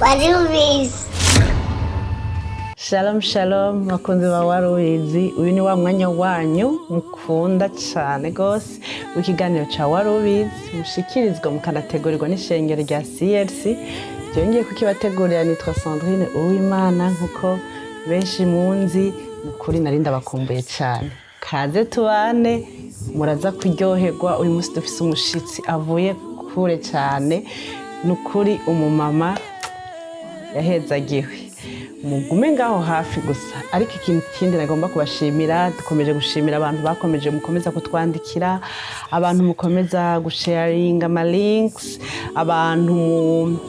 Warubizi. Shalom shalom, bakunzi ba Warubizi. Uyu ni wa mwanya wanyu mukunda cyane rwose w'ikiganiro cya Warubizi, mushikirizwa mukanategurirwa n'ishengero rya CLC. Ryongeye kukibategurira nitwa Sandrine Uwimana, nkuko benshi munzi. Mukuri nari ndabakumbuye cyane. Kaze tubane, muraza kuryoherwa. Uyu munsi dufise umushitsi avuye kure cyane, ni ukuri umumama yahezagiwe. Mugume ngaho hafi gusa. Ariko ikintu kindi nagomba kubashimira, dukomeje gushimira abantu bakomeje, mukomeza kutwandikira, abantu mukomeza gusharinga ama links, abantu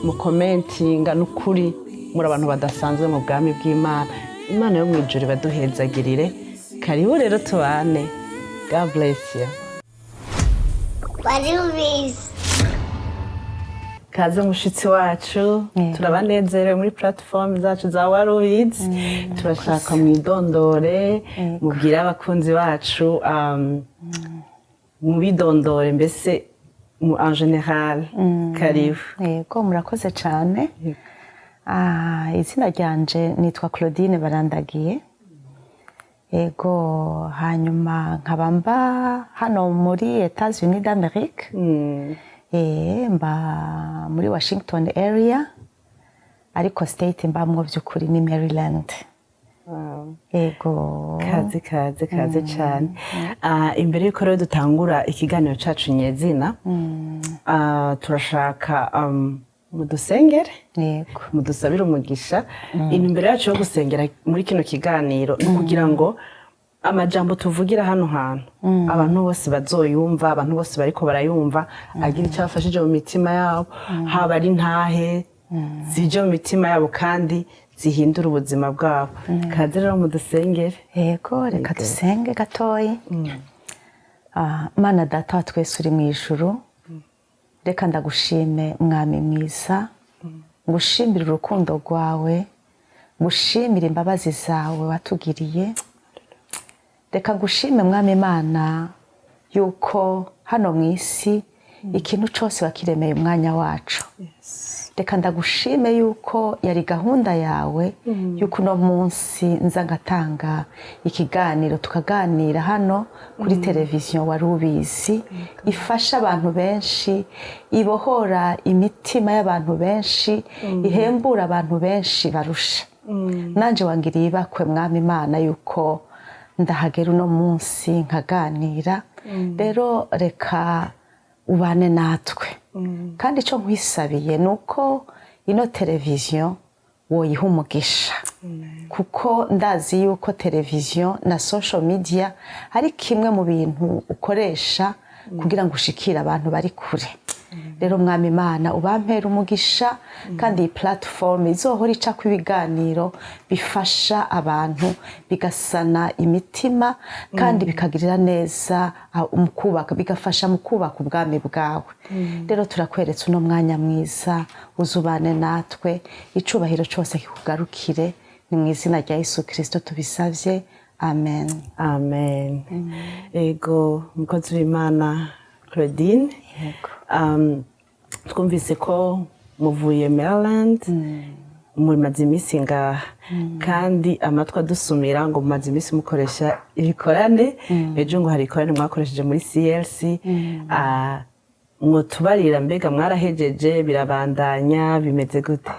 mukomentinga. N'ukuri muri abantu badasanzwe mu bwami bw'Imana. Imana yo mu ijuru ibaduhezagirire. Karibu rero tubane. God bless you. Warubizi. Kaze mushitsi wacu, turabanezerewe muri platform zacu za Warubizi. Turashaka mwidondore, mubwire abakunzi bacu, mubidondore mbese en général. Karibu. Yego, murakoze cyane. Izina ryanje nitwa Claudine Barandagiye. Yego, hanyuma nkaba mba hano muri Etats-Unis d'Amérique. Mba muri Washington area, ariko state mbamwo by'ukuri ni Maryland. Yego. Kaze, kaze, kaze cyane. Imbere y'uko rero dutangura ikiganiro cacu nyezina, turashaka mudusengere, mudusabire umugisha. Intumbero yacu yo gusengera muri kino kiganiro ni ukugira ngo amajambo tuvugira hano hantu abantu bose bazoyumva, abantu bose bariko barayumva, agira icyo abafashije mu mitima yabo, haba ari ntahe zije mu mitima yabo kandi zihindura ubuzima bwabo. Kaze rero mudusengere. Yego, reka dusenge gatoyi. Mana Data wa twese uri mu ijuru, reka ndagushime Mwami mwiza, ngushimire urukundo rwawe, ngushimire imbabazi zawe watugiriye. Reka ngushime Mwami Imana yuko hano mu isi ikintu cyose wakiremeye umwanya wacu. Reka ndagushime yuko yari gahunda yawe yuko uno munsi nza ngatanga ikiganiro, tukaganira hano kuri televiziyo Wari Ubizi, ifasha abantu benshi, ibohora imitima y'abantu benshi, ihembura abantu benshi barusha. Nanjye wangiriye ibakwe Mwami Imana yuko ndahagera uno munsi nkaganira. Rero reka ubane natwe, kandi icyo nkwisabiye ni uko ino televiziyo woyiha umugisha, kuko ndazi yuko televiziyo na social media ari kimwe mu bintu ukoresha kugira ngo ushikire abantu bari kure. Rero Mwami Imana, ubampera umugisha, kandi iyi platform izohora icako ibiganiro bifasha abantu, bigasana imitima kandi bikagirira neza mu kubaka, bigafasha mu kubaka ubwami bwawe. Rero turakweretse uno mwanya mwiza, uzubane natwe, icubahiro cyose kikugarukire. Ni mu izina rya Yesu Kirisito tubisabye, amen. Amen. Ego, umukozi w'Imana Claudine. Yego. Twumvise ko muvuye Maryland, mumaze iminsi ngaha, kandi amatwi adusumira ngo mumaze iminsi mukoresha ibikorane. Ejo ngo hari ikorane mwakoresheje muri CLC. Mwotubarira mbega mwarahejeje, birabandanya, bimeze gute?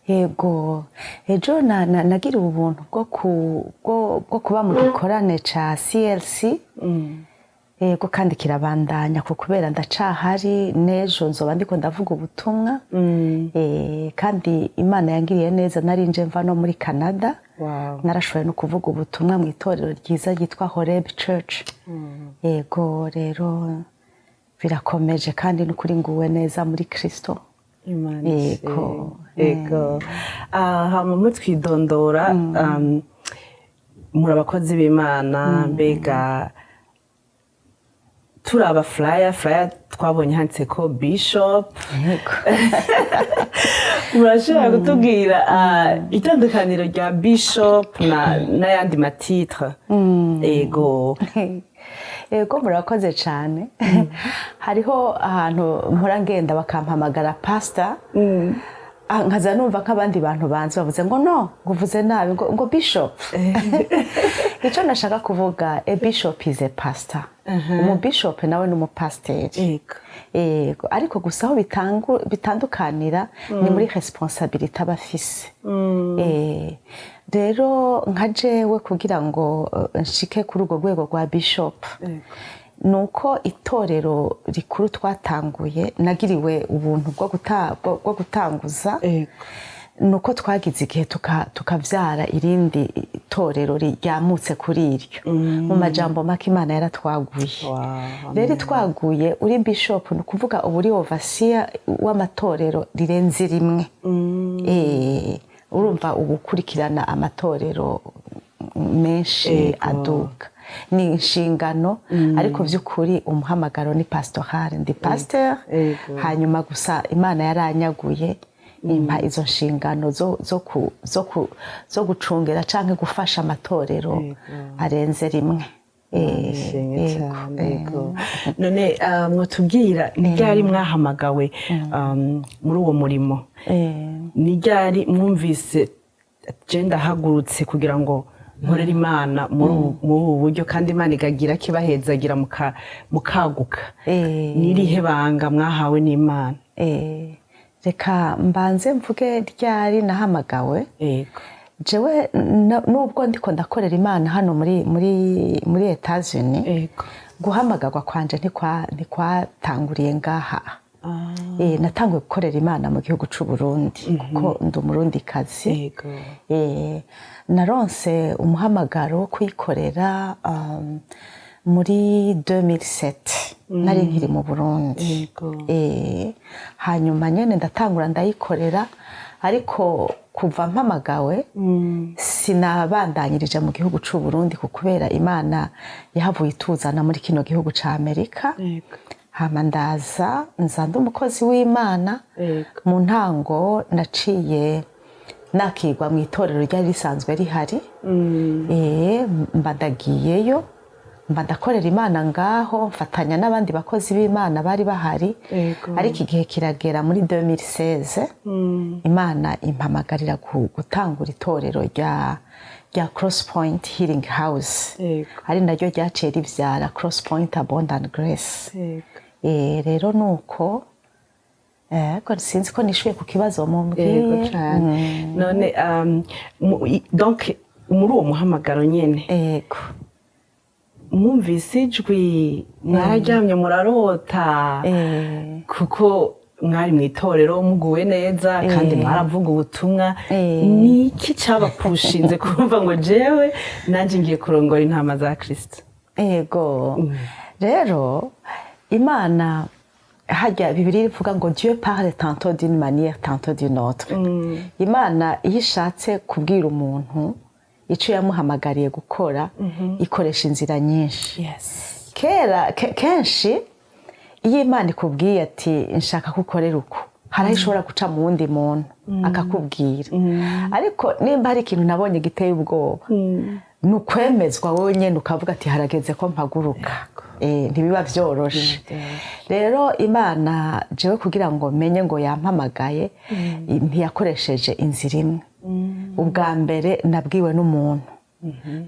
Yego, ejo nagiriwe ubuntu bwo kuba mu gikorane ca CLC. Yego, kandi kirabandanya, ku kubera ndacahari, n'ejo nzoba ndiko ndavuga ubutumwa. Kandi Imana yangiriye neza, nari nje mva no muri Canada. Narashoboye no kuvuga ubutumwa mu itorero ryiza ryitwa Horeb Church. Yego, rero birakomeje, kandi n'ukuri nguwe neza muri Kristo. Imana Yego. ishimwe. Yego. Hama mutwidondora, muri abakozi b'Imana. Mbega turaba flyer twabonye handitse ko bishop. Murashobora kutubwira itandukaniro rya bishop na n'ayandi ma titre? Ego. Yego, murakoze cyane. Hariho ahantu mpora ngenda bakampamagara pasita. Nkaza numva nk'abandi bantu banzi bavuze ngo no, ngo uvuze nabi, ngo bishop. Icyo nashaka kuvuga, a bishop is a pastor. Umubishop nawe ni umupasiteri. Yego, ariko gusa aho bitandukanira ni muri responsabilité aba afise. Rero nka jewe, kugira ngo nshike kuri urwo rwego rwa bishop, ni uko itorero rikuru twatanguye, nagiriwe ubuntu bwo gutanguza, ni uko twagize igihe tukavyara irindi torero ryamutse kuri iryo. Mu majambo make, Imana yaratwaguye. Rero twaguye, uri bishop ni ukuvuga uba uri overseer w'amatorero rirenze rimwe. Urumva uba ukurikirana amatorero menshi aduka. Ni inshingano, ariko by'ukuri umuhamagaro ni pastoral, ndi pasteur. Hanyuma gusa Imana yaranyaguye, impa izo nshingano zo gucungera canke gufasha amatorero arenze rimwe. Ishimwe cyane. Yego. None mwotubwira ni ryari mwahamagawe muri uwo murimo? Ni ryari mwumvise je ndahagurutse kugira ngo nkorere Imana muri ubu buryo, kandi Imana ikagira kibahezagira mukaguka? Ni irihe banga mwahawe n'Imana? Reka mbanze mvuge ryari nahamagawe. Jewe nubwo ndiko ndakorera Imana hano muri Etats-Unis, guhamagarwa kwanje ntikwatanguriye ngaha. Natanguye gukorera Imana mu gihugu c'u Burundi, kuko ndi Umurundikazi. Naronse umuhamagaro wo kuyikorera muri 2007, nari nkiri mu Burundi. Hanyuma nyene ndatangura ndayikorera, ariko kuva mpamagawe sinabandanyirije mu gihugu c'u Burundi, ku kubera Imana yahavuye ituzana muri kino gihugu ca Amerika. Hama ndaza, nza ndi umukozi w'Imana. Mu ntango naciye nakigwa mu itorero ryari risanzwe rihari. Mba ndagiyeyo, mba ndakorera Imana ngaho, mfatanya n'abandi bakozi b'Imana bari bahari. Ariko igihe kiragera muri 2016, Imana impamagarira gutangura itorero rya Cross Point Healing House, ari naryo ryaciye rivyara Cross Point Abundant Grace. Rero nuko ko sinzi ko nishuye ku kibazo mumbwiye. Cane. None donc muri uwo muhamagaro nyene, mwumvise ijwi, mwararyamye murarota, kuko mwari mu itorero muguwe neza kandi mwaravuga ubutumwa, ni iki cabapushinze kumva ngo jewe nanjye ngiye kurongora intama za Kristo? Ego, rero Imana, hajya Bibiliya ivuga ngo "Dieu parle tantôt d'une manière, tantôt d'une autre". Imana iyo ishatse kubwira umuntu icyo yamuhamagariye gukora, ikoresha inzira nyinshi. Kera kenshi iyo Imana ikubwiye ati nshaka ko ukorera uku, hari aho ishobora guca mu wundi muntu akakubwira. Ariko nimba hari ikintu nabonye giteye ubwoba, ni ukwemezwa wowe nyine ukavuga ati harageze ko mpaguruka. Ntibiba byoroshe. Rero Imana jewe kugira ngo menye ngo yampamagaye, ntiyakoresheje inzira imwe. Ubwa mbere nabwiwe n'umuntu,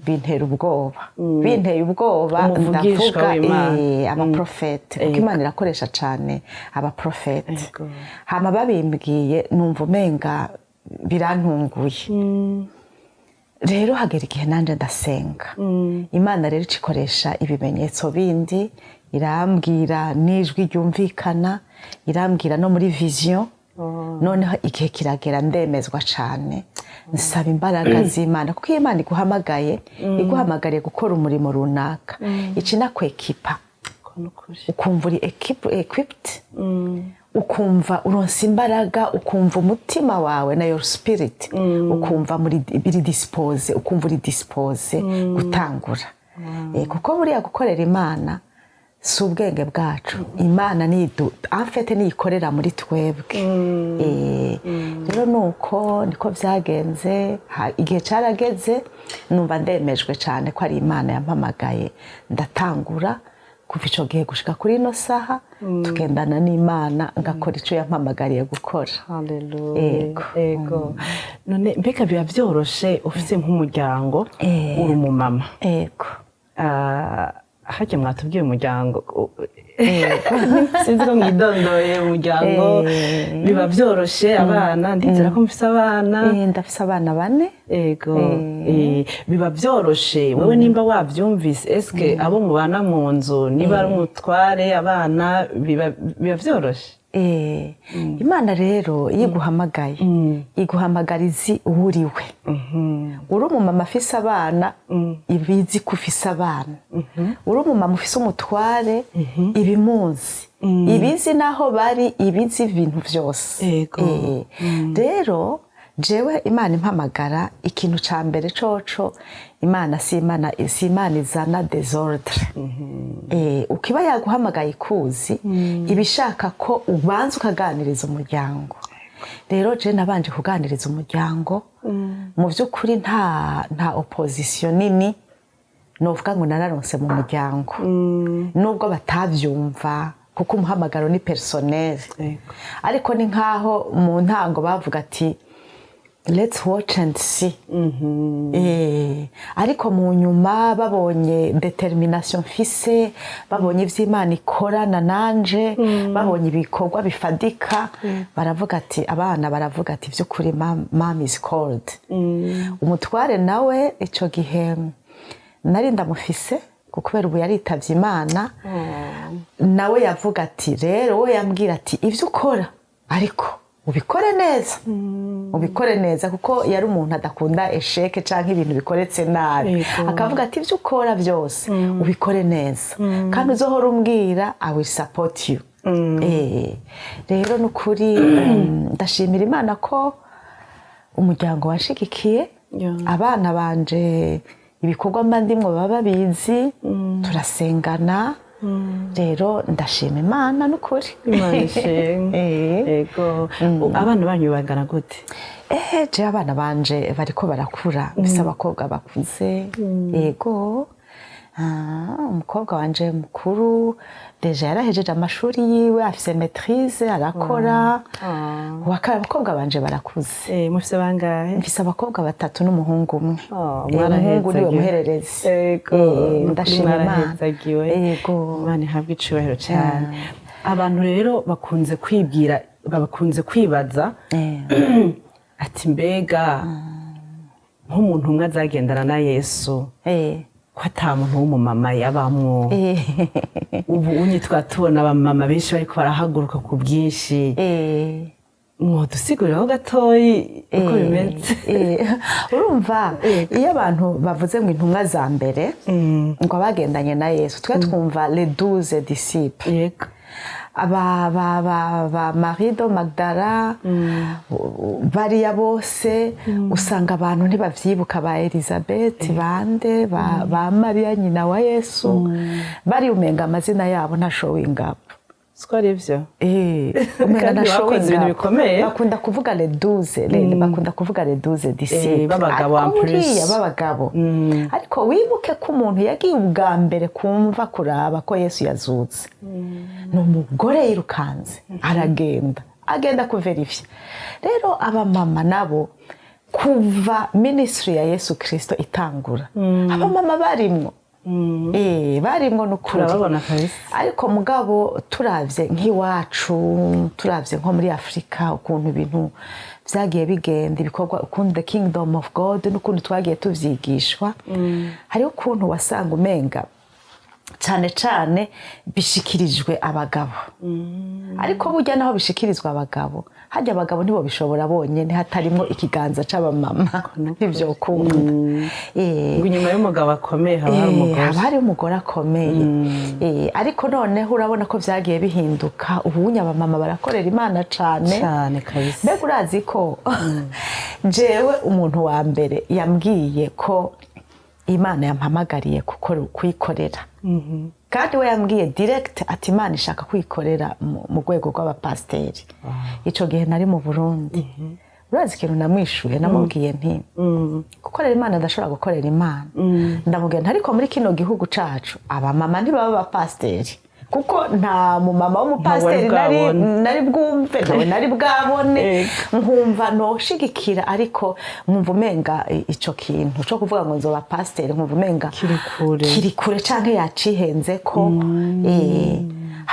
bintera ubwoba, binteye ubwoba. Umuvugishwa Ndavuga w'Imana. Abaprofete, kuko Imana irakoresha cyane abaprofete. Hama babimbwiye, numva umenga birantunguye. Rero hagera igihe nanjye ndasenga Imana, rero ikoresha ibimenyetso bindi, irambwira n'ijwi ryumvikana, irambwira no muri vision. Noneho igihe kiragera ndemezwa cyane, nsaba imbaraga z'Imana, kuko iyo Imana iguhamagaye, iguhamagariye gukora umurimo runaka, ikinakwekipa, Ko nukuri. ukumva uri equipped, ukumva uronsa imbaraga, ukumva umutima wawe na your spirit, ukumva muri biri disposé, ukumva uri disposé gutangura. Kuko buriya gukorera Imana si ubwenge bwacu, Imana nidu afete niyikorera muri twebwe. Rero nuko niko byagenze. Igihe cyarageze numva ndemejwe cyane ko ari Imana yampamagaye, ndatangura. Kuva ico gihe gushika kuri ino saha tugendana n'Imana, ngakora ico yampamagariye gukora. Haleluya. Ego. Ego. None mbega biba vyoroshe ufise nk'umuryango, uri umumama? Ego. Ah, harya mwatubwiye umuryango, sinzi ko mwidondoye umuryango. Biba vyoroshe abana, ndizera ko mufise abana. Ndafise abana bane. Ego. Biba vyoroshe wewe nimba wavyumvise, eske abo mubana mu nzu, niba ari umutware, abana, biba vyoroshe? Imana rero iyo iguhamagaye, iguhamagara izi uwo uriwe. Uri umumama afise abana, ibizi ko ufise abana. Uri umumama ufise umutware, ibimuzi, ibizi n'aho bari, ibizi ibintu byose. Rero jewe Imana impamagara, ikintu ca mbere coco, Imana si Imana, si Imana izana désordre. Ukiba yaguhamagaye ikuzi, iba ishaka ko ubanza ukaganiriza umuryango. Rero je nabanje kuganiriza umuryango. Mu by'ukuri nta opposition nini novuga ngo nararonse mu muryango, nubwo batavyumva, kuko umuhamagaro ni personnel. Ariko ni nkaho mu ntango bavuga ati: "Let's watch and see." Ariko mu nyuma babonye détermination mfise, babonye ivyo Imana ikorana nanje, babonye ibikorwa bifadika, baravuga ati, abana baravuga ati: "By'ukuri mom is called." Umutware nawe ico gihe nari ndamufise, kubera ubu yaritavye Imana, nawe yavuga ati, rero we yambwira ati: "Ibyo ukora ariko ubikore neza, ubikore neza," kuko yari umuntu adakunda échec cyangwa ibintu bikoretse nabi. Akavuga ati: "Ibyo ukora byose ubikore neza, kandi uzohora umbwira, I will support you." Rero ni ukuri, ndashimira Imana ko umuryango wanshigikiye. Abana banje ibikorwa mba ndimwo baba babizi, turasengana. Rero ndashima Imana n'ukuri. Imana ishimwe. Ego. Abana banyu bangana gute? Je abana banje bariko barakura. Mfise abakobwa bakuze. Yego. Umukobwa wanje mukuru déjà yarahejeje amashuri yiwe, afise maîtrise, arakora. Abakobwa banje barakuze. Mufise bangahe? Mfise abakobwa batatu n'umuhungu umwe. Oh, Umuhungu niwe mwarahezagiwe. muhererezi. Ego, nukuri Ndashima Imana. mwarahezagiwe. Yego. Imana ihabwe icubahiro cyane. Abantu rero bakunze kwibwira, bakunze kwibaza ati: "Mbega nk'umuntu umwe azagendana na Yesu, ko ata muntu w'umumama yabamwo?" Ubu unye tukaba tubona abamama benshi bariko barahaguruka ku bwinshi. Mwodusiguriraho gatoyi uko bimeze? Urumva iyo abantu bavuze ngo intumwa za mbere, ngo abagendanye na Yesu, twe twumva les 12 disciples. Aba ba Marie de Magdala, bariya bose usanga abantu ntibavyibuka, ba Elizabeth, bande ba Mariya nyina wa Yesu, bari umenga amazina yabo nta showing up. Siko ari byo? Umenga Kandi nta bakoze showing ibintu up. bikomeye. Bakunda kuvuga les 12, bakunda kuvuga les 12 disciples. B'abagabo en Ariko plus. buriya b'abagabo. Ariko wibuke ko umuntu yagiye ubwa mbere kumva kuraba ko Yesu yazutse ni umugore yirukanze, aragenda, agenda kuverifiya. Rero abamama nabo, kuva ministry ya Yesu Kirisito itangura, abamama barimwo. Barimwo n'ukuri. Turababona kabisa. Ariko mugabo turavye nk'iwacu, turavye nko muri Afurika ukuntu ibintu vyagiye bigenda, ibikorwa, ukuntu the kingdom of God n'ukuntu twagiye tuvyigishwa, hariho ukuntu wasanga umenga cane cane bishikirijwe abagabo. Ariko burya naho bishikirizwa abagabo, harya abagabo ntibo bishobora bonyene, hatarimwo ikiganza c'abamama ntivyokunda. Ngo inyuma y'umugabo akomeye haba hari umugore. Haba hari umugore akomeye. Ariko noneho urabona ko vyagiye bihinduka, ubunye abamama barakorera Imana cane. Cyane kabisa. Mbega urazi ko jewe umuntu wa mbere yambwiye ko Imana yampamagariye kuyikorera, kandi we yambwiye direct ati: "Imana ishaka kwikorera mu rwego rw'abapasiteri." Ico gihe nari mu Burundi. Urazi ikintu namwishuye? Namubwiye nti gukorera Imana, ndashobora gukorera Imana. Ndamubwira nti ariko muri kino gihugu cacu abamama ntibaba abapasiteri, kuko nta mumama w'umupasiteri nari bwabone. Nari bwumve, ntawe nari bwabone. Nkumva noshigikira, ariko nkumva umenga ico kintu co kuvuga ngo nzoba pasiteri, nkumva umenga Kiri kure. Kiri kure canke yacihenze ko.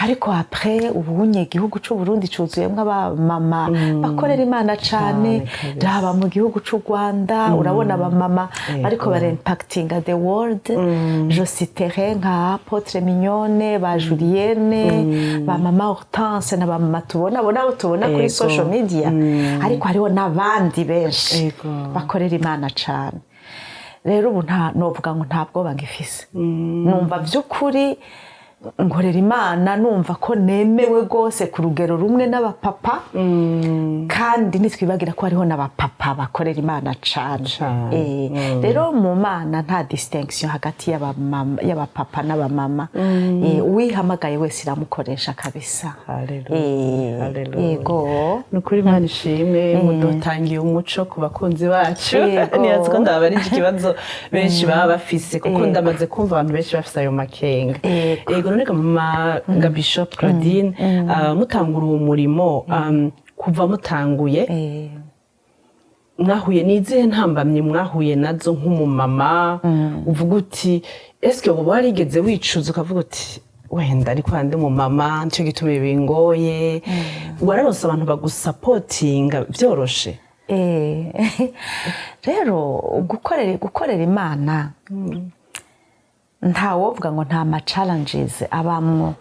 Ariko après, ubunye igihugu c'u Burundi cuzuyemwo abamama bakorera Imana cane. Cane kabisa. Raba mu gihugu c'u Rwanda, urabona abamama bariko bara impactinga the world. Je citerai nka Apôtre Mignone, ba Julienne, ba Mama Hortense na ba mama tubona, abo nabo tubona kuri social media, ariko hariho n'abandi benshi bakorera Imana cane. Rero ubu nta novuga ngo nta bwoba ngifise. Numva by'ukuri nkorera Imana, numva ko nemewe rwose ku rugero rumwe n'abapapa, kandi ntitwibagira ko hariho n'abapapa bakorera Imana cane. Cane. Rero mu Mana nta distinction hagati y'abapapa n'abamama. Uwihamagaye wese iramukoresha kabisa. Haleluya. Haleluya. Yego. Ni ukuri, Imana ishimwe, mudutangiye umuco ku bakunzi bacu. Nibaza ko ndabarije ikibazo benshi baba bafise, kuko ndamaze kumva abantu benshi bafise ayo makenga. Yego, none ga mama, ga Bishop Claudine, mutangura uwo murimo, kuva mutanguye, mwahuye n'izihe ntambamyi? Mwahuye nazo nk'umumama, uvuga uti eske uba warigeze wicuza ukavuga uti wenda ariko andi mumama nicyo gituma bingoye? Wararonse abantu bagusapotinga byoroshe? Rero gukorera Imana, ntawovuga ngo nta ma challenges abamwo.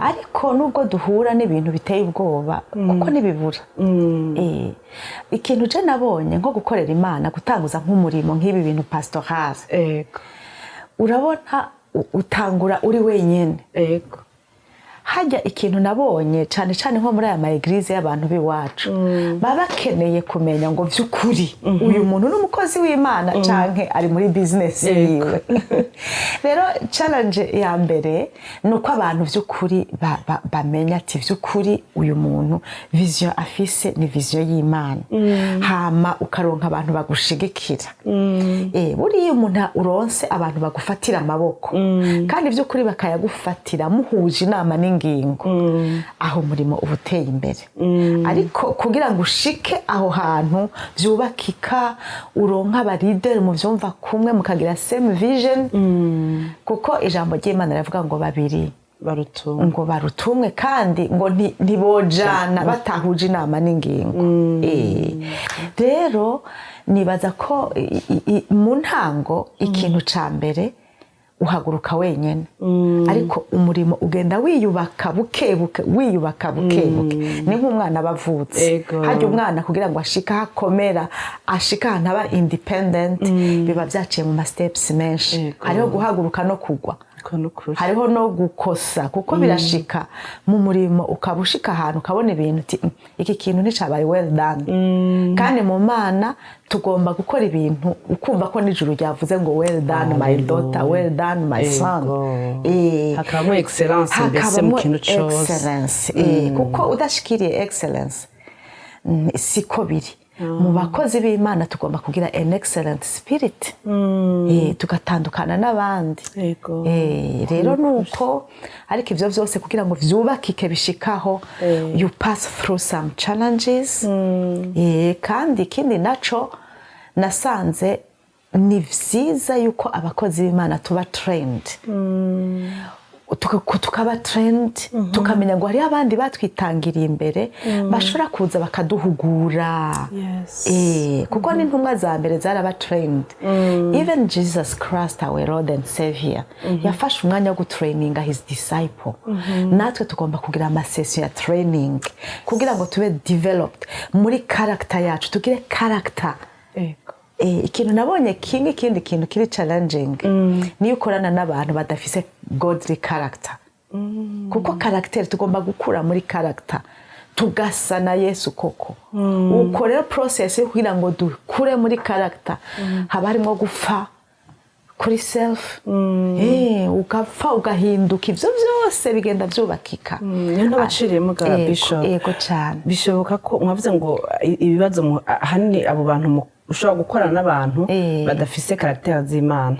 Ariko nubwo duhura n'ibintu biteye ubwoba, kuko ntibibura. Ikintu je nabonye nko gukorera Imana, gutanguza nk'umurimo nk'ibi bintu pastoral, urabona utangura uri wenyine. Hajya ikintu nabonye cyane cyane nko muri aya ma église y'abantu b'iwacu, baba bakeneye kumenya ngo by'ukuri uyu muntu ni umukozi w'Imana canke ari muri business yiwe. Rero challenge ya mbere ni uko abantu by'ukuri bamenya ati by'ukuri uyu muntu vision afise ni vision y'Imana, hama ukaronka abantu bagushigikira. Buriya umuntu uronse abantu bagufatira amaboko kandi by'ukuri bakayagufatira muhuje inama n'ingingo, aho umurimo uba uteye imbere. Ariko kugira ngo ushike aho hantu byubakika, uronka aba leader mu byumva kumwe, mukagira same vision, kuko ijambo ry'Imana riravuga ngo babiri barutunga ngo barutumwe, kandi ngo ntibojana batahuje inama n'ingingo. Rero nibaza ko mu ntango ikintu ca mbere uhaguruka wenyine, ariko umurimo ugenda wiyubaka buke buke, wiyubaka buke buke. Ni nk'umwana aba avutse. Hajya umwana kugira ngo ashike aho akomera, ashike ahantu aba independent, biba byaciye mu ma steps menshi. Hariho guhaguruka no kugwa. Ko nukuri. Hariho no gukosa, kuko birashika mu murimo ukaba ushika ahantu ukabona ibintu uti iki kintu nticabaye well done." Kandi mu Mana tugomba gukora ibintu ukumva ko n'ijuru ryavuze ngo "Well done, my daughter, well done, my son." Hakabamo excellence mbese mu Hakabamo kintu cose. excellence. Kuko udashikiriye excellence, siko biri mu bakozi b'Imana, tugomba kugira an excellent spirit, tugatandukana n'abandi. Rero nuko, ariko ivyo vyose kugira ngo vyubakike bishikaho, you pass through some challenges. Kandi ikindi naco nasanze ni vyiza yuko abakozi b'Imana tuba trained, tukaba trained, tukamenya ngo hariho abandi batwitangiriye imbere bashobora kuza bakaduhugura. Kuko n'intumwa za mbere zaraba trained. Even Jesus Christ, our Lord and Savior, yafashe umwanya wo gutraininga his disciple. Natwe tugomba kugira ama session ya training kugira ngo tube developed muri character yacu, tugire character. Ikintu nabonye kimwe, ikindi kintu kiri challenging, niyo ukorana n'abantu badafise godly character, kuko caractère, tugomba gukura muri character tugasa na Yesu koko. Uko rero process yo kugira ngo dukure muri character haba harimo gupfa. Kuri self, ugapfa ugahinduka, ibyo byose bigenda byubakika. Niyo ntabaciriyemo ga. Yego, Bishop, yego cyane. Bishoboka ko mwavuze ngo ibibazo ahanini abo bantu ushobora gukorana n'abantu badafise caractère z'Imana,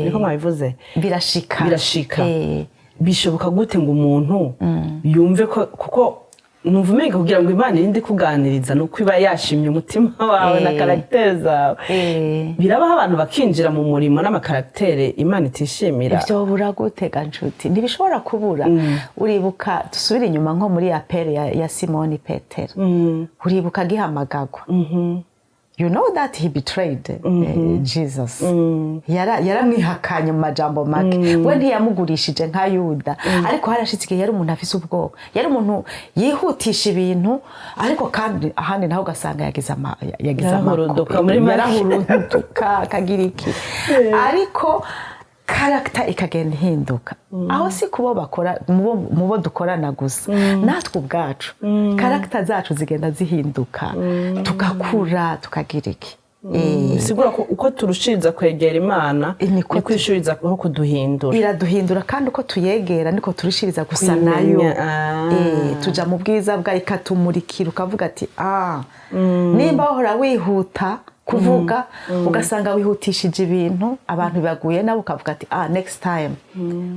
niko mwabivuze? Birashika. Birashika. Bishoboka gute ngo umuntu yumve ko, kuko numva umenga kugira ngo Imana irinde kuganiriza ni uko iba yashimye umutima wawe na caractère zawe? Birabaho abantu bakinjira mu murimo n'ama caractère Imana itishimira? Ibyo bura gutega nshuti, ntibishobora kubura. Uribuka, dusubire inyuma nko muri appel ya Simoni Petero, uribuka agihamagagwa, you know that he betrayed Jesus. Yaramwihakanye mu majambo make. We ntiyamugurishije nka Yuda, ariko harashitse igihe yari umuntu afise ubwoba, yari umuntu yihutisha ibintu, ariko kandi ahandi naho ugasanga yagize Yarahuruduka muri make. Yarahuruduka akagira iki, ariko caractère ikagenda ihinduka. Aho si kubo bakora, mubo dukorana gusa, natwe ubwacu caractère zacu zigenda zihinduka, tugakura, tukagira iki. Bisigura ko uko turushiriza kwegera Imana, niko niko ishuriza aho kuduhindura. Iraduhindura, kandi uko tuyegera niko turushiriza gusa nayo. Kuyimenya, ah. Tuja mu bwiza bwayo, ikatumurikira, ukavuga ati ah, nimba wahora wihuta kuvuga, ugasanga wihutishije ibintu, abantu baguye nabo, ukavuga ati ah, next time,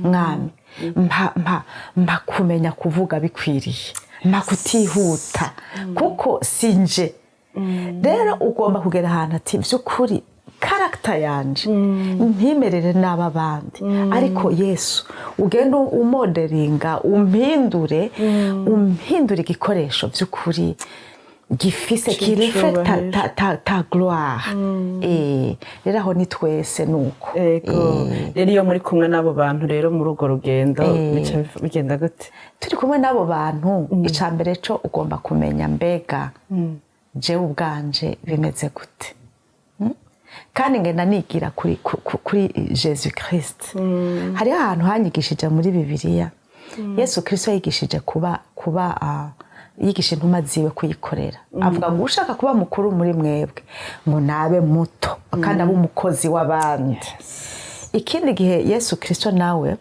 Mwami, mpa mpa mpa kumenya kuvuga bikwiriye, mpa kutihuta kuko sinje. Rero ugomba kugera ahantu ati by'ukuri caractère yanje ntimerere nabi abandi, ariko Yesu ugenda umodelinga, umpindure, umpindure igikoresho by'ukuri gifise kireflecta ta gloire. Rero aho ni twese nuko. Ego. Rero iyo muri kumwe n'abo bantu rero muri urwo rugendo, bica bigenda gute? Turi kumwe n'abo bantu, icya mbere cyo ugomba kumenya mbega jewe ubwanje bimeze gute? Kandi ngenda nigira kuri Jésus Christ. Hariho ahantu hanyigishije muri Bibiliya. Yesu Kristo yigishije kuba, yigisha intumwa ziwe kuyikorera, avuga ngo ushaka kuba mukuru muri mwebwe ngo nabe muto kandi abe umukozi w'abandi. Ikindi gihe Yesu Kristo nawe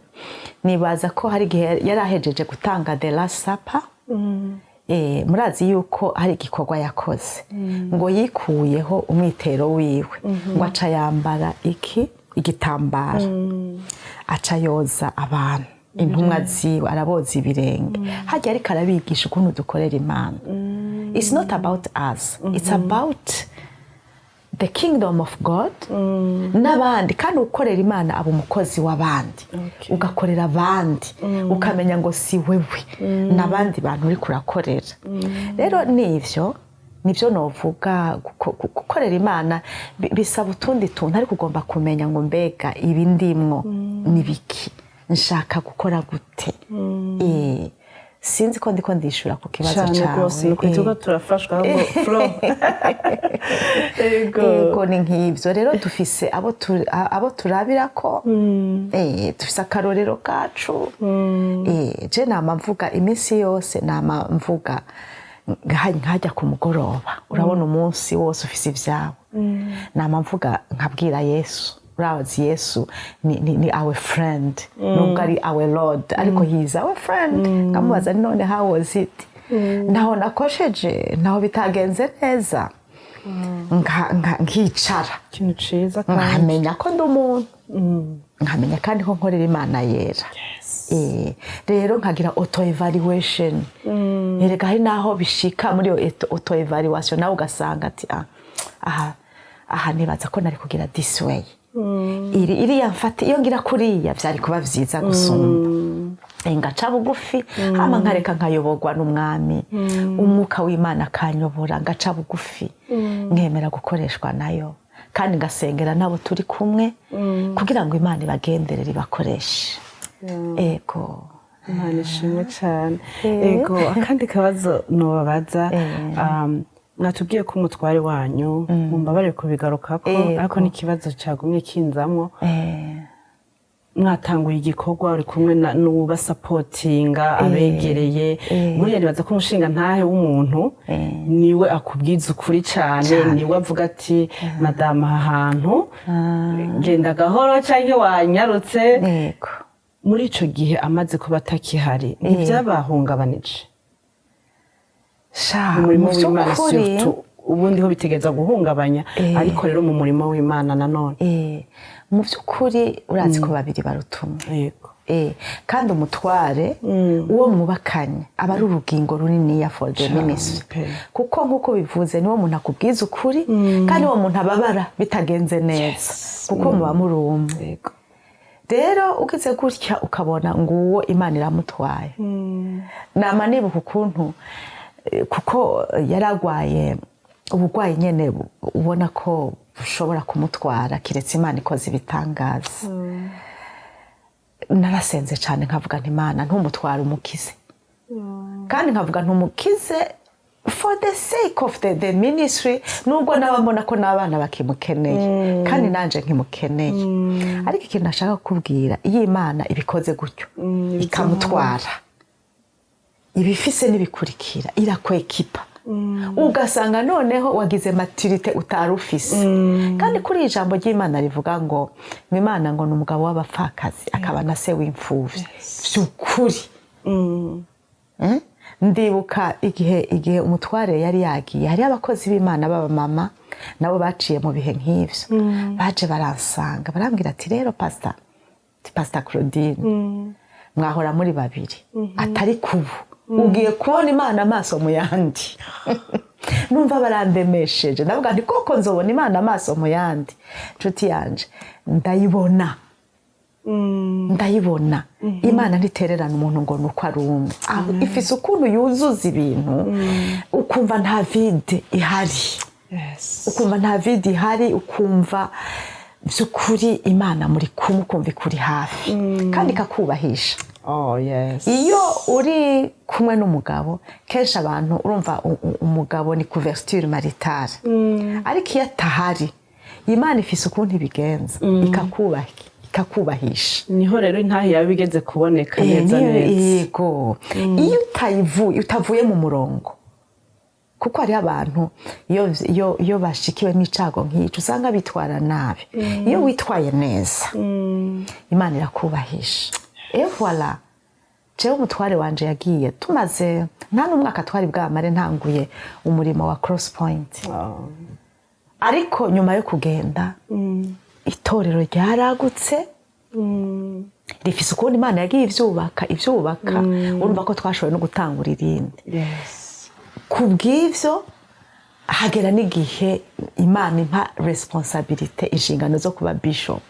nibaza ko hari igihe yari ahejeje gutanga the last supper. Murazi yuko hari igikorwa yakoze, ngo yikuyeho umwitero wiwe, ngo aca yambara iki, igitambara, aca yoza abantu, intumwa ziwe, araboza ibirenge hajya, ariko arabigisha ukuntu dukorera Imana. It's not about us, it's about the kingdom of God n'abandi. Kandi ukorera Imana aba umukozi w'abandi. Ugakorera abandi, ukamenya ngo si wewe, n'abandi bantu uri kurakorera. Rero nivyo nibyo novuga, gukorera Imana bisaba utundi tuntu, ariko ugomba kumenya ngo mbega ibi ndimwo ni biki, nshaka gukora gute? Sinzi ko ndiko ndishura ku kibazo Cyane cyawe. rwose, ni ukuri turiko turafashwa ahubwo flo. Ego. Ego, ni nk'ibyo. Rero dufise abo turabira ko, dufise akarorero kacu. Je nama mvuga iminsi yose, nama mvuga nkajya ku mugoroba, urabona umunsi wose ufise ibyawe, nama mvuga nkabwira Yesu. Urazi Yesu ni our friend, nubwo ari our Lord, ariko he is our friend. Nkamubaza none how was it, ntaho nakosheje, ntaho bitagenze neza? Nkicara Ikintu ciza kandi. nkamenya ko ndi umuntu, nkamenya kandi ko nkorera Imana yera. Rero nkagira auto evaluation. Erega hari naho bishika muri iyo auto evaluation nawe ugasanga ati ah, aha aha nibaza ko nari kugira this way, iri iriya mfata, iyo ngira kuriya byari kuba vyiza gusumba. Ngaca bugufi, hama nkareka nkayoborwa n'Umwami, Umwuka w'Imana akanyobora, ngaca bugufi, nkemera gukoreshwa nayo, kandi ngasengera n'abo turi kumwe kugira ngo Imana ibagenderere, ibakoreshe. Ego. Imana ishimwe cyane. Ego, akandi kabazo nubabaza, mwatubwiye ko umutware wanyu, mumbabarire kubigarukako, Ego. ariko n'ikibazo cyagumye kinzamwo. Mwatanguye igikorwa, uri kumwe n'uwubasapotinga, abegereye. Buriya nibaza ko umushinga ntahe w'umuntu niwe akubwiza ukuri cyane, niwe avuga ati: "Madamu, aha hantu genda gahoro cyangwa wanyarutse." Muri ico gihe amaze kuba atakihari, ntibyabahungabanije Sha, mu murimo mu w'Imana? by'ukuri, Surtout ubundi ho bitegereza guhungabanya, ariko rero mu murimo w'Imana nanone. Mu by'ukuri urazi ko babiri baruta umwe. Kandi umutware, uwo mwubakanye, aba ari urugingo runiniya for the ministry, kuko nk'uko bivuze, niwo muntu akubwiza ukuri kandi uwo muntu ababara bitagenze neza, kuko muba muri umwe. Rero ugize gutya ukabona nguwo Imana iramutwaye, nama nibuka ukuntu kuko yaragwaye uburwayi nyene ubona ko bushobora kumutwara kiretse Imana ikoze ibitangaza. Narasenze cyane, nkavuga nti: "Imana, ntumutware, umukize." Kandi nkavuga ntumukize for the sake of the ministry, nubwo naba mbona ko n'abana bakimukeneye kandi nanje nkimukeneye. Ariko ikintu nashaka kukubwira, iyo Imana ibikoze gutyo ikamutwara, ibifise n'ibikurikira, irakwekipa, ugasanga noneho wagize maturité utari ufise. Kandi kuri iri jambo ry'Imana rivuga ngo Imana ngo ni umugabo w'abapfakazi akaba na se w'imfuvyi by'ukuri. Eh? Ndibuka igihe umutware yari yagiye, hariho abakozi b'Imana b'abamama nabo baciye mu bihe nk'ivyo, baje baransanga, barambwira ati: "Rero pasita, Pasita Claudine, mwahora muri babiri, atari kubu ugiye kubona Imana amaso mu yandi." Numva barandemesheje, ndavuga nti: "Koko nzobona Imana amaso mu yandi?" Nshuti yanje, ndayibona, ndayibona. Imana ntitererana umuntu ngo ni uko ari umwe. Aho ifise ukuntu yuzuza ibintu, ukumva nta vide ihari, ukumva nta vide ihari, ukumva by'ukuri Imana muri kumwe, ukumva ikuri hafi kandi ikakubahisha. Oh yes. Iyo uri kumwe n'umugabo, kenshi abantu urumva umugabo ni couverture maritale, ariko iyo atahari, Imana ifise ukuntu ibigenza ikakubahisha. Niho rero intahe yaba igeze kuboneka neza neza. Yego, iyo utayivuye, utavuye mu murongo, kuko hariho abantu iyo bashikiwe n'icago nk'icyo usanga bitwara nabi. Iyo witwaye neza, Imana irakubahisha. Et voilà, jewe umutware wanje yagiye tumaze nta n'umwaka twari bwamare ntanguye umurimo wa Cross Point. Ariko nyuma yo kugenda, itorero ryaragutse, rifise ukuntu Imana yagiye ivyubaka ivyubaka. Urumva ko twashoboye no gutangura irindi. Ku bw'ivyo hagera n'igihe Imana impa responsabilité, inshingano zo kuba bishop.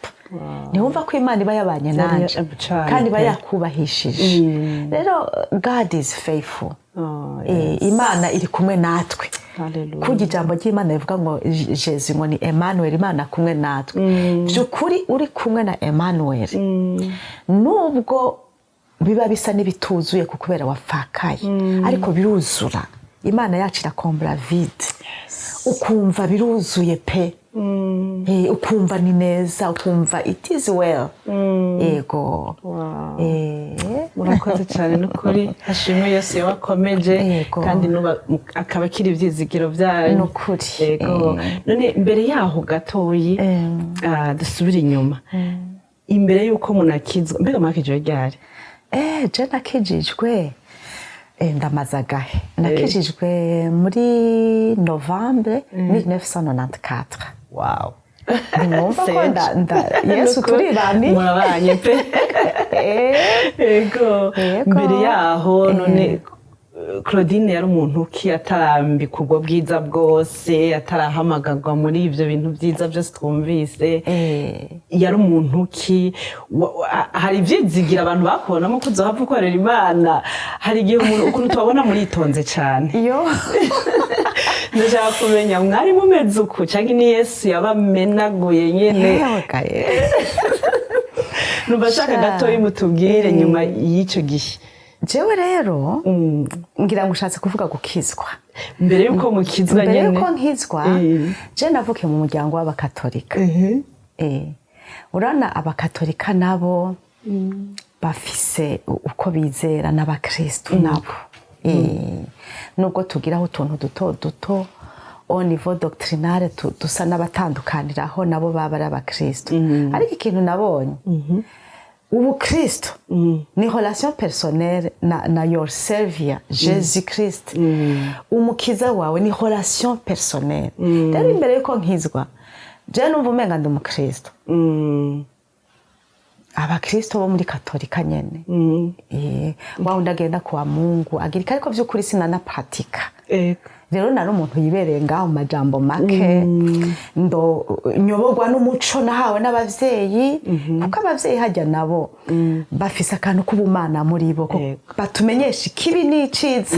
Ntiwumva ko Imana iba yabanye nanje Cane kandi iba pe. yakubahishije? Rero God is faithful. Imana iri kumwe natwe. Hallelujah. Kurya ijambo ry'Imana rivuga ngo Jesu ngo ni Emmanuel, Imana kumwe natwe. By'ukuri uri kumwe na Emmanuel, nubwo biba bisa n'ibituzuye ku kubera wapfakaye, ariko biruzura. Imana yacu irakombura vide, ukumva biruzuye pe. Ukumva ni neza, ukumva it is well. Yego. Murakoze cyane n'ukuri, hashimwe Yose wakomeje. Kandi nuba akaba akiri ibyizigiro byanyu. Ni ukuri. Yego. None mbere yaho gatoyi, dusubire inyuma imbere y'uko munakizwa, mbega mwakijwe ryari? Je nakijijwe, ndamaze agahe, nakijijwe muri novembre 1994. Ntiwumva ko Yesu turibani? Murabanye pe. Yego. Yego. Mbere yaho none, Claudine yari umuntu ki atarambika ubwo bwiza bwose, atarahamagarwa muri ibyo bintu byiza byose twumvise? Yari umuntu ki? Hari ibyizigira abantu bakubonamo ko uzohava ukorera Imana? Hari igihe umuntu, ukuntu tubabona muritonze cyane. Iyo. Ndashaka kumenya, mwari mumeze uku cyangwa ni Yesu yabamenaguye nyene? Yewe gaye. Numva ashaka Sha. gatoya mutubwire nyuma y'icyo gihe. Jewe rero ngira ngo ushatse kuvuga gukizwa. Mbere y'uko mukizwa Mbere nyene. yuko nkizwa, je navukiye mu muryango w'abakatolika. Urabona, abakatolika nabo bafise uko bizera, n'abakristu nabo. Nubwo tugiraho utuntu duto duto au niveau doctrinal dusa n'abatandukaniraho, nabo baba ari abakristu. Ariko ikintu nabonye, ubukristo ni relation personnelle na your savior Jésus Christ, umukiza wawe, ni relation personnelle. Rero imbere yuko nkizwa, je numva umenga ndi umukristo, abakristo bo muri Katolika nyene, wa wundi agenda kuwa Mungu agirika, ariko vy'ukuri sinanapratika. Rero nari umuntu yibereye ngaho, mu majambo make, ndo nyoborwa n'umuco nahawe n'abavyeyi, kuko abavyeyi hajya nabo bafise akantu k'ubumana muri bo, ko batumenyesha ikibi n'iciza.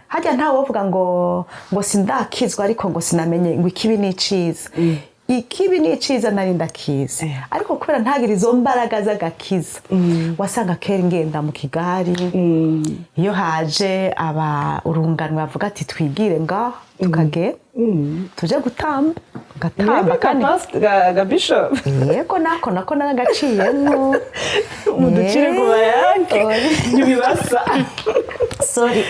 Hajya ntawovuga ngo sindakizwa ariko ngo sinamenye ngo ikibi n'iciza. Ikibi n'iciza nari ndakizi, ariko kubera ntagira izo mbaraga z'agakiza, wasanga kera ngenda mu kigari. Iyo haje aba urunganwe bavuga ati twigire ngaho, tukagenda tuje gutamba, ngatamba kandi. Ga bishop? Yego, nako naragaciyemwo. Muducire ku mayange, ntibibasa. Sorry.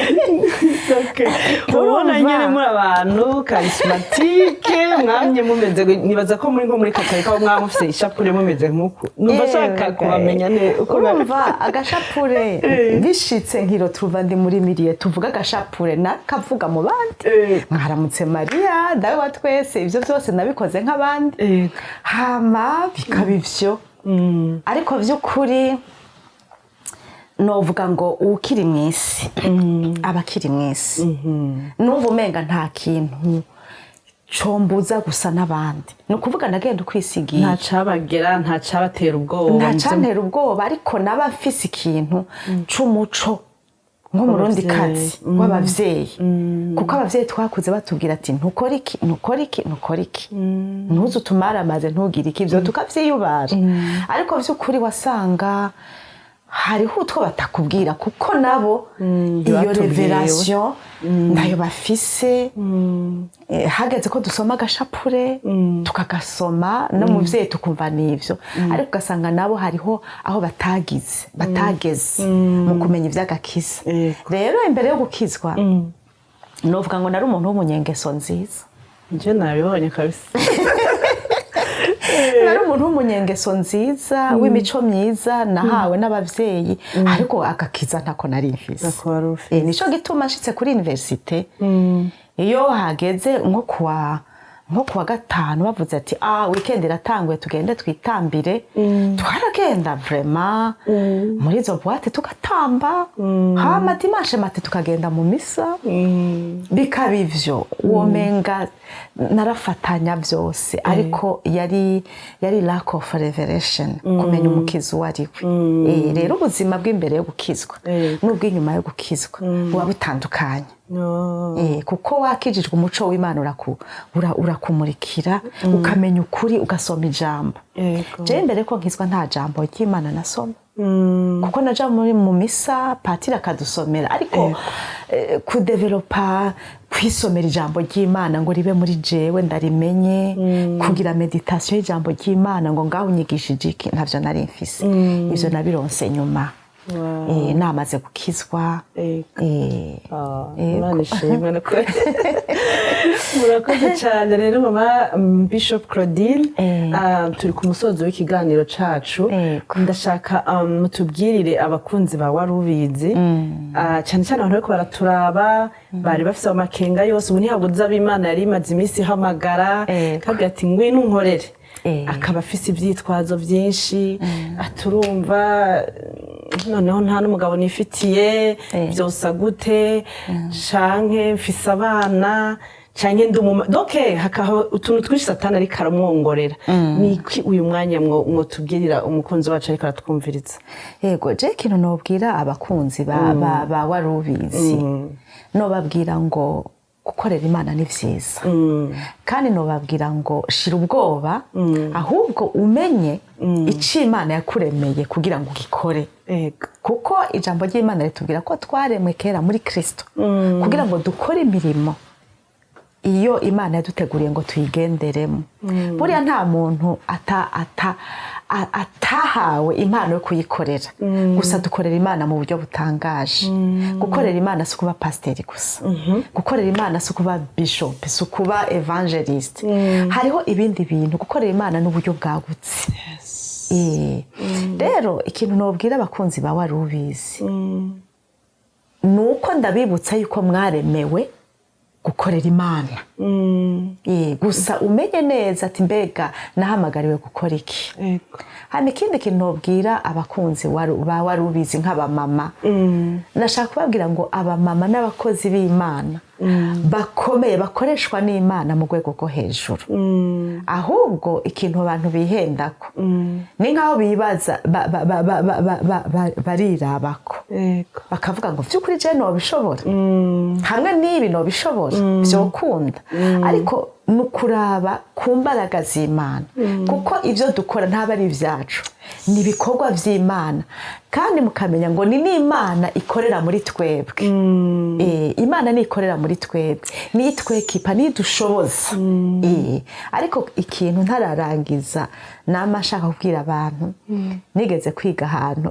Ubona Urumva? nyine muri abantu charismatique, mwamye mumeze, nibaza ko muri nko muri Katolika aho mwaba mufise ishapure mumeze nk'uku, numva ashaka kubamenya uko Urumva, agashapure, bishitse nkiro tuva ndi muri milieu tuvuga agashapure nakavuga mu bandi, mwaramutse Mariya dawe wa twese, ibyo byose nabikoze nk'abandi. Hama bikaba ivyo, ariko by'ukuri novuga ngo ukiri mu isi aba akiri mu isi. Numva umenga nta kintu combuza gusa n'abandi, ni ukuvuga nagenda ukwisigiye. Nta cabagera, nta cabatera ubwoba? Nta cantera ubwoba, ariko naba mfise ikintu c'umuco nk'umurundi kazi w'abavyeyi, kuko abavyeyi twakuze batubwira ati ntukore iki, ntukore iki, ntukore iki, ntuze utumaramaze, ntugire iki, ivyo tukavyiyubara. Ariko vy'ukuri wasanga hariho utwo batakubwira, kuko nabo iyo Ntibatubwiwe. révélation ntayo bafise. Hageze ko dusoma agashapure tukagasoma n'umuvyeyi tukumva n'ivyo, ariko ugasanga nabo hariho aho batagize, batageze mu kumenya ivy'agakiza. Rero imbere yo gukizwa, novuga ngo nari umuntu w'umunyengeso nziza. Nje nabibonye kabisa. Nari umuntu w'umunyengeso nziza, w'imico myiza nahawe n'abavyeyi, ariko agakiza ntako nari mfise. Ntako wari ufise. Nico gituma nshitse kuri université, iyo hageze nko kuwa gatanu, bavuze ati ah, weekend iratanguye, tugende twitambire, twaragenda vraiment muri izo boîte tugatamba, hama dimanche matin tukagenda mu misa, bikaba ivyo. Womenga narafatanya byose, ariko yari lack of revelation, kumenya umukiza uwo ari we. Rero ubuzima bw'imbere yo gukizwa n'ubw'inyuma yo gukizwa buba butandukanye. No. Kuko wakijijwe, umuco w'Imana urakumurikira, ukamenya ukuri, ugasoma ijambo. Jewe mbere ko nkizwa nta jambo ry'Imana nasoma, kuko naja muri mu misa, patiri akadusomera, ariko kudevelopa kwisomera ijambo ry'Imana ngo ribe muri jewe ndarimenye, kugira méditation y'ijambo ry'Imana ngo ngaho unyigishije iki, ntavyo nari mfise. Ivyo nabironse nyuma. Namaze gukizwa. Ah, Yego. Imana ishimwe nukuri. Murakoze cyane rero mama Bishop Claudine. Ah, turi ku musozo w'ikiganiro cacu. Ndashaka mutubwirire abakunzi ba Warubizi, ah, cyane cyane abantu bariko baraturaba bari bafise amakenga yose, ubu ntihabuze ab'Imana yari imaze iminsi ihamagara kagira ati ngwino unkorere, akaba afise ivyitwazo vyinshi, aturumva noneho nta n'umugabo nifitiye, vyosa gute, canke mfise abana, canke ndi umuma, donc hakaba utuntu twinshi Satani ariko aramwongorera. Ni iki uyu mwanya mwotubwirira umukunzi wacu ariko aratwumviriza? Yego, je ikintu nobwira abakunzi ba Warubizi, nobabwira ngo gukorera Imana ni vyiza, kandi nobabwira ngo shira ubwoba, ahubwo umenye ico Imana yakuremeye kugira ngo ugikore, kuko ijambo ry'Imana ritubwira ko twaremwe kera muri Kristo kugira ngo dukore imirimo. Iyo Imana yaduteguriye ngo tuyigenderemo, buriya nta muntu atahawe impano yo kuyikorera. Gusa dukorera Imana mu buryo butangaje. Gukorera Imana si ukuba pasiteri gusa, gukorera Imana si ukuba bishop, si ukuba évangéliste. Hariho ibindi bintu. Gukorera Imana n'uburyo bwagutse. Rero ikintu nobwira abakunzi ba Wari Ubizi ni uko ndabibutsa yuko mwaremewe gukorera Imana. Gusa umenye neza ati: "Mbega nahamagariwe gukora iki?" Hano ikindi kintu nobwira abakunzi ba Wari Ubizi nk'abamama, nashaka kubabwira ngo abamama n'abakozi b'Imana bakomeye, bakoreshwa n'Imana mu rwego rwo hejuru. Ahubwo ikintu abantu bihendako ni nk'aho bibaza barirabako, bakavuga ngo: "By'ukuri je nobishobora? Hamwe n'ibi nobishobora? Byokunda?" Ariko ni ukuraba ku mbaraga z'Imana, kuko ibyo dukora ntabwo ari ibyacu, ni ibikorwa by'Imana. Kandi mukamenya ngo ni n'Imana ikorera muri twebwe. Imana niyo ikorera muri twebwe, niyo itwekipa, niyo idushoboza. Ariko ikintu ntararangiza nama ashaka kubwira abantu, nigeze kwiga ahantu,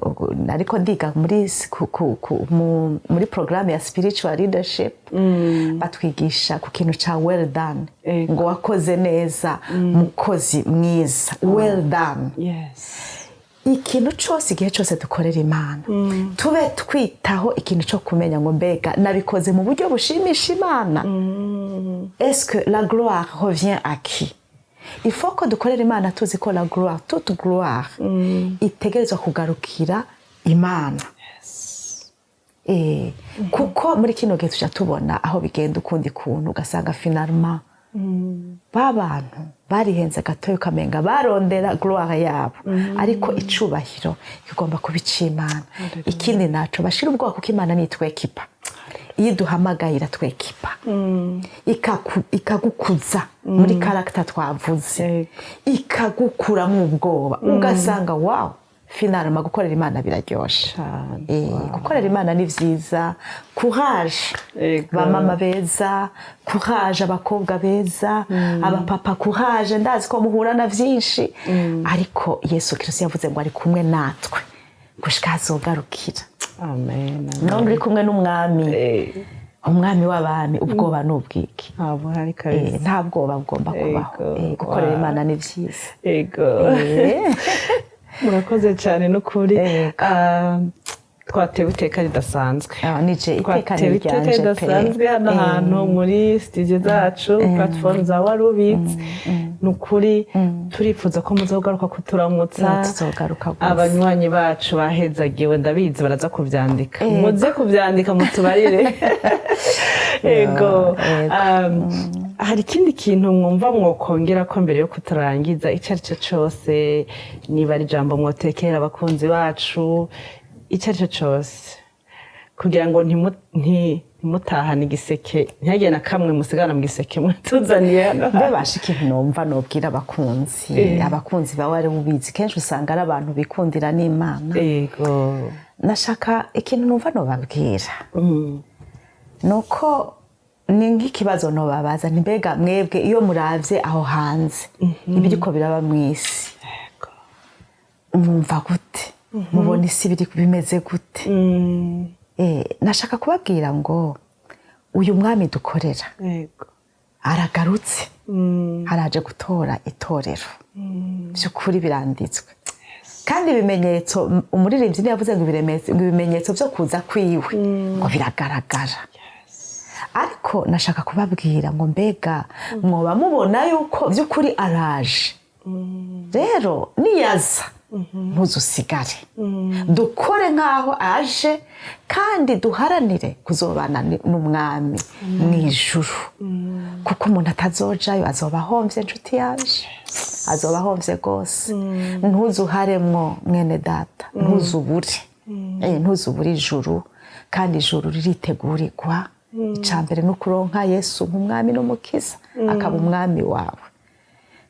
ariko ndiga muri muri porogaramu ya spiritual leadership, batwigisha ku kintu cya "well done", ngo wakoze neza, mukozi mwiza, well done. Ikintu cyose, igihe cyose dukorera Imana, tube twitaho ikintu cyo kumenya ngo: "Mbega nabikoze mu buryo bushimisha Imana? Est-ce que la gloire revient à qui?" Il faut ko dukorera Imana tuzi ko la gloire, toute gloire, itegerezwa kugarukira Imana. Kuko muri kino gihe tujya tubona aho bigenda ukundi kuntu, ugasanga finalement ba bantu barihenze gatoya, ukamenga barondera gloire yabo, ariko icubahiro kigomba kuba ic'Imana. Ikindi naco, bashira ubwoba, kuko Imana nitwekipa. Iyo iduhamagaye iratwekipa, ikagukuza muri caractère twavuze, ikagukuramo ubwoba, ugasanga wow, finalement gukorera Imana biraryoshe. Cane. Gukorera Imana ni vyiza. Courage, bamama beza, courage, abakobwa beza, abapapa, courage. Ndazi ko muhura na vyinshi, ariko Yesu Kristo yavuze ngo ari kumwe natwe gushika azogarukira. Amen. None uri kumwe n'Umwami, Umwami w'abami, ubwoba ni ubwiki? Ntabwo hari kabisa. Nta bwoba bugomba kubaho. Gukorera Imana ni vyiza. Murakoze cyane n'ukuri. Ah, twatewe iteka ridasanzwe. Ah, nije iteka Twatewe ni iteka ryanje pe. ridasanzwe hano hantu muri studio zacu, platform za Warubitse. Ni ukuri turifuza ko muzogaruka kuturamutsa. Tuzogaruka rwose. Abanywanyi bacu bahezagiwe, ndabizi baraza kuvyandika. Muze kuvyandika mutubarire. Ego. Hari ikindi kintu mwumva mwokongera ko mbere yo kuturangiza, icyo ari cyo cyose, niba ari ijambo mwotekera abakunzi bacu, icyo ari cyo cyose, kugira ngo ntimutahane igiseke, ntihagire na kamwe musigana mu giseke mwatuzaniye hano? Mbe basha, ikintu numva nobwira abakunzi, abakunzi bawe ari ubizi, kenshi usanga ari abantu bikundira n'Imana. Nashaka, ikintu numva nobabwira ni uko ni nk'ikibazo nobabaza: nti mbega mwebwe iyo muravye aho hanze ibiriko biraba mu isi, mwumva gute? Mubona isi biri bimeze gute? Nashaka kubabwira ngo uyu Mwami dukorera aragarutse, araje gutora itorero. By'ukuri biranditswe, kandi ibimenyetso, umuririmbyi ntiyavuze ngo ngo ibimenyetso byo kuza kwiwe ngo biragaragara. Ariko nashaka kubabwira ngo: mbega mwoba mubona yuko by'ukuri araje? Rero niyaza ntuzusigare. Dukore nk'aho aje kandi duharanire kuzobana n'Umwami mu ijuru, kuko umuntu atazojayo azoba ahomvye, inshuti yanje, azoba ahomvye rwose. Ntuzuharemwo, mwene data, ntuzubure. Ntuzubure ijuru. Kandi ijuru riritegurirwa. Icya mbere ni ukuronka Yesu nk'Umwami n'Umukiza, akaba Umwami wawe,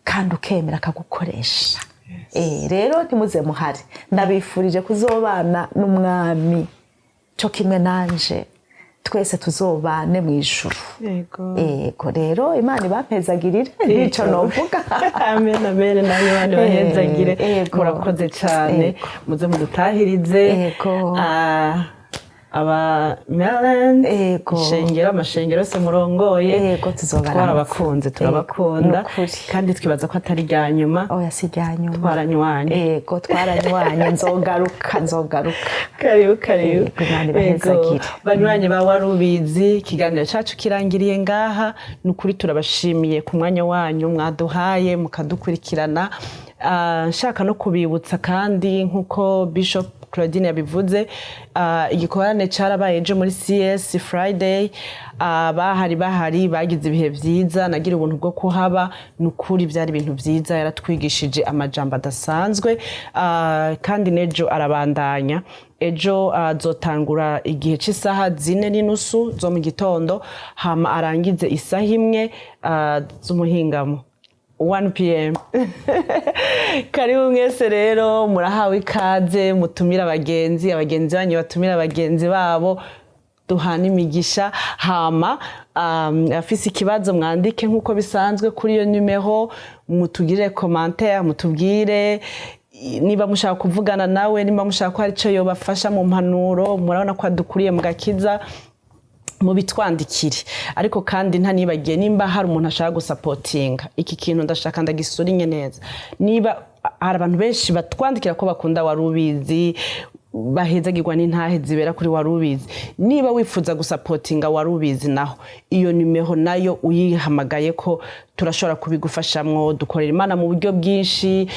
kandi ukemera akagukoresha. Rero ntimuze muhare. Ndabifurije kuzobana n'Umwami cyo kimwe nanje. Twese tuzobane mu ijuru. Yego, rero Imana ibampezagirire, nico novuga. Amen, amen. Namwe bandi bahezagire. Murakoze cyane. Muze mudutahirize. Aba Maryland, ishengero, amashengero yose murongoye. Yego, tuzobaramutsa. Twarabakunze, turabakunda. Nukuri. Kandi twibaza ko atari rya nyuma. Oya, si rya nyuma. Twaranywanye. Yego, twaranywanye. Nzogaruka, nzogaruka. Karibu, karibu. Yego, Imana ibahezagire. Banywanyi ba Warubizi, ikiganiro cyacu kirangiriye ngaha. Ni ukuri turabashimiye ku mwanya wanyu mwaduhaye mukadukurikirana. Nshaka no kubibutsa kandi, nk'uko Bishop Claudine yabivuze, igikorane cyarabaye ejo muri CS Friday. Bahari bagize ibihe byiza. Nagira ubuntu bwo kuhaba. Ni ukuri byari ibintu byiza, yaratwigishije amajambo adasanzwe. Kandi n'ejo arabandanya. Ejo azotangura igihe cy'isaha 4:30 zo mu gitondo, hama arangize isaha 1 z'umuhingamo, 1 pm. Karibu mwese rero, murahawe ikaze. Mutumire abagenzi, abagenzi banyu batumire abagenzi babo, duhana imigisha. Hama afise ikibazo mwandike nk'uko bisanzwe kuri iyo nimero, mutugirire commentaire, mutubwire niba mushaka kuvugana nawe, niba mushaka ko hari icyo yobafasha mu mpanuro. Murabona ko adukuriye mu gakiza, mubitwandikire. Ariko kandi ntanibagiye, nimba hari umuntu ashaka gusapotinga iki kintu, ndashaka ndagisurinye neza. Niba hari abantu benshi batwandikira ko bakunda Warubizi, bahezagirwa n'intahe zibera kuri Warubizi, niba wifuza gusapotinga Warubizi naho, iyo nimero nayo uyihamagaye ko turashobora kubigufashamwo. Dukorera Imana mu buryo bwinshi.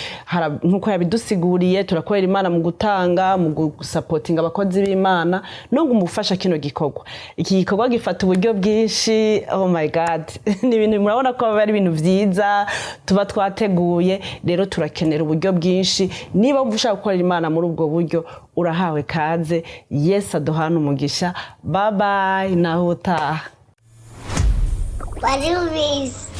Nk'uko yabidusiguriye, turakorera Imana mu gutanga, mu gusapotinga abakozi b'Imana no mu gufasha kino gikorwa. Iki gikorwa gifata uburyo bwinshi. Oh my God, ni ibintu murabona ko aba ari ibintu byiza tuba twateguye. Rero turakenera uburyo bwinshi. Niba wumva ushaka gukorera Imana muri ubwo buryo, urahawe kaze. Yesu aduhana umugisha. Bye bye, naho utaha. Wari ubizi.